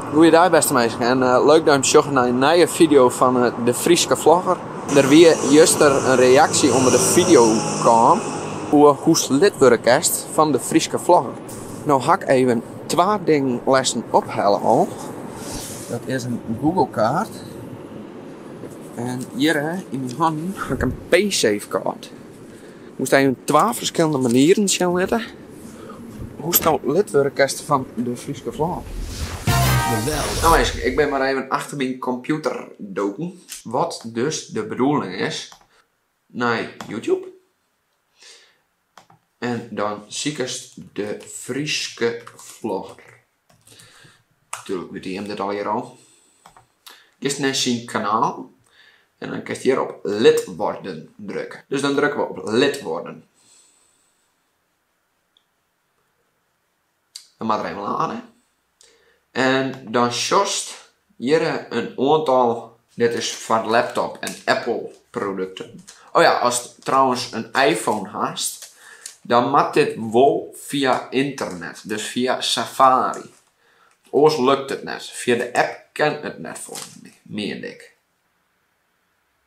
Goeiedei bêste minsken en leuk dat jim sjogge nei in nije video fan de Fryske Vlogger. Der wie juster in reaksje ûnder de video kaam oer hoe'tst lid wurde kinst fan de Fryske Vlogger. No ha ik even twa dingen lêsten ophelle al. Dat is in Google kaart en hjir yn myn hannen ha ik in Paysafe kaart. Ik moast even twa ferskillende manieren sjen litte hoe'tst no lid wurde kinst fan de Fryske Vlogger. No minsken, ik bin mar even achter myn kompjûter doken. Wat dus de bedoeling is, nei YouTube en dan sikest de Fryske Vlogger. Natuerlik witte jim dit allegear al. Giest nei syn kanaal en dan kinst hjir op lid worden drukke. Dus dan drukke we op lid worden. Dan moat er even lade. En dan sjochst hjir in oantal, dit is foar laptop en Apple produkten. Oh ja, ast trouwens in iPhone hast, dan moat dit wol fia ynternet, dus fia Safari. Oars lukt it net. Fia de app kin it net folgens my, miende ik.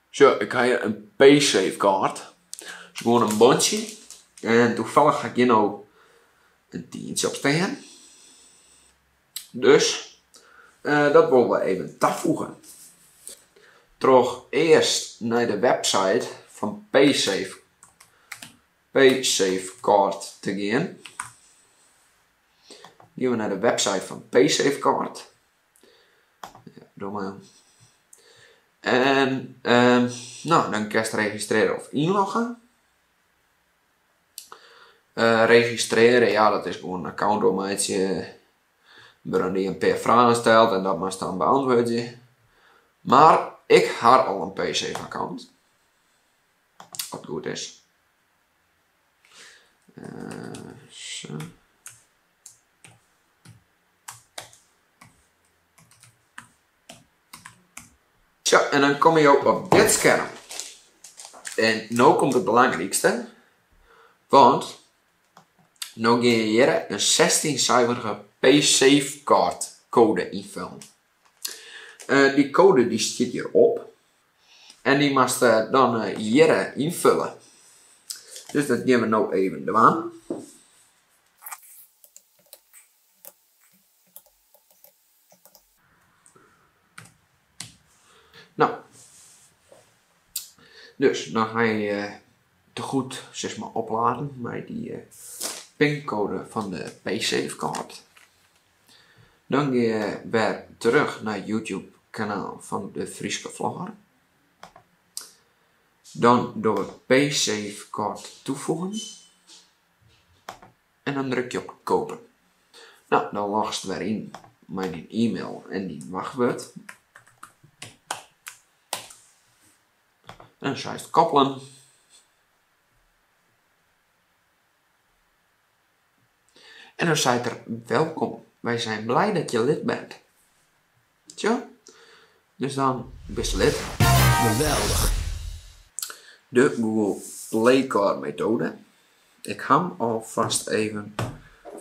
Sjoch, ik ha hjir in Paysafe kaart. Dat is gewoan in bontsje. En toevallig ha ik hjir no in tientsje op stean. Dus dat wolle we even tafoege. Troch earst nei de website fan Paysafe, Paysafecard te gean. Gean we nei de website fan Paysafecard. Ja, doe mar. En no, dan kinst registrearje of ynlogge. Registrearje, ja, dat is gewoan in akkount oanmeitsje. Der wurde dy in pear fragen steld en dat moatst dan beäntwurdzje. Mar ik ha al in Paysafe-akkount, as it goed is. Sa. Sa, en dan komme jo op dit skerm. En no komt it belangrykste, want no gean je hjir in sechstiensiferige Paysafecard koade ynfullen. Dy koade dy stiet hjir op en dy moatst dan hjir ynfulle. Dus dat gean we no even dwaan. No, dus dan ha je te goed sis mar opladen mei dy pincode fan de Paysafecard. Dan gean je wer terug nei it YouTube kanaal fan de Fryske Vlogger. Dan dogge we Paysafecard toevoegen en dan druk je op kopen. No, dan lochst wer yn mei dyn e-mail en dyn wachtwurd. En dan seist koppelen. En dan seit er welkom, wij zijn blij dat je lid bent. Tsja, dus dan bist lid. Geweldich. De Google Play Card methode. Ik ha 'm alfêst even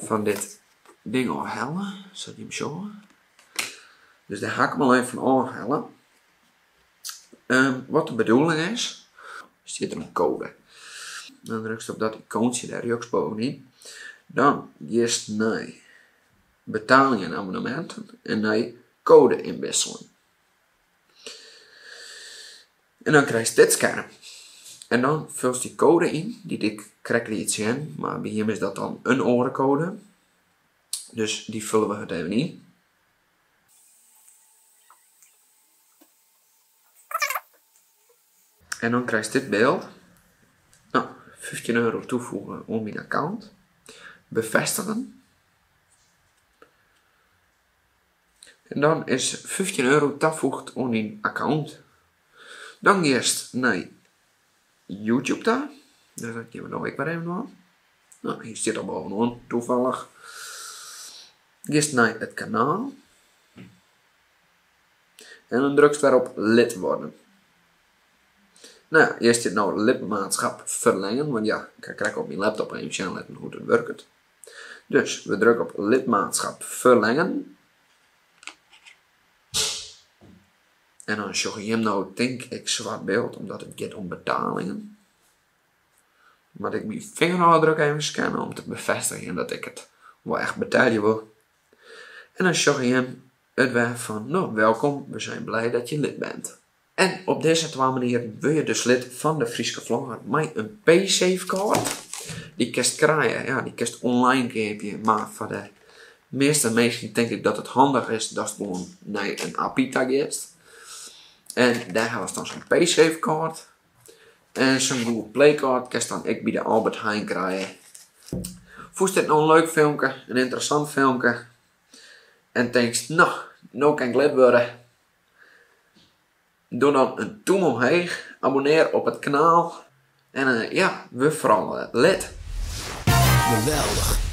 fan dit ding ôfhelle, sadat jim sjogge. Dus dêr ha ik 'm al even fan ôfhelle. Wat de bedoeling is, stiet der in koade. Dan drukst op dat ikoantsje dêr rjochts bovenyn. Dan giest nei betalingen en abonneminten en nei code inwisselen. En dan krijst dit skerm. En dan fulst dy koade yn, dy't ik krekt liet sjen, mar by jim is dat dan in oare koade. Dus dy fulle we it even yn. En dan krijst dit byld. No, 15 euro toevoegen oan myn akkount. Befestigen. En dan is 15 euro tafoegd oan dyn akkount. Dan giest nei YouTube ta. Dus dat gean we no ek wer even dwaan. No, hy stiet al bovenaan, toevallig. Giest nei it kanaal. En dan drukst wer op lid worden. No ja, hjir stiet no lidmaatschap verlengen, want ja, ik ha krekt op myn laptop even sjen litten hoe't it wurket. Dus we drukke op lidmaatschap verlengen. En dan sjogge jim no tink ik swart byld, omdat it giet om betalingen. Moat ik myn fingerôfdruk even scanne om te befêstigjen dat ik it wol echt betelje wol. En dan sjogge jim it wer fan, no, welkom, we zijn blij dat je lid bent. En op dizze twa manieren wurde je dus lid fan de Fryske Vlogger mei in Paysafecard. Dy kinst krije, ja, dy kinst online keapje, mar foar de measte minsken tink ik dat it handich is datst gewoan nei in appie ta giest. En dêr hellest dan sa'n Paysafecard. En sa'n Google Play Card kinst dan ek by de Albert Heijn krije. Fûnst dit no in leuk filmke, in ynteressant filmke? En tinkst, no, no kin ik lid wurde. Doch dan in tûm omheech, abonnear op it kanaal en ja, wurd foaral lid. Geweldich.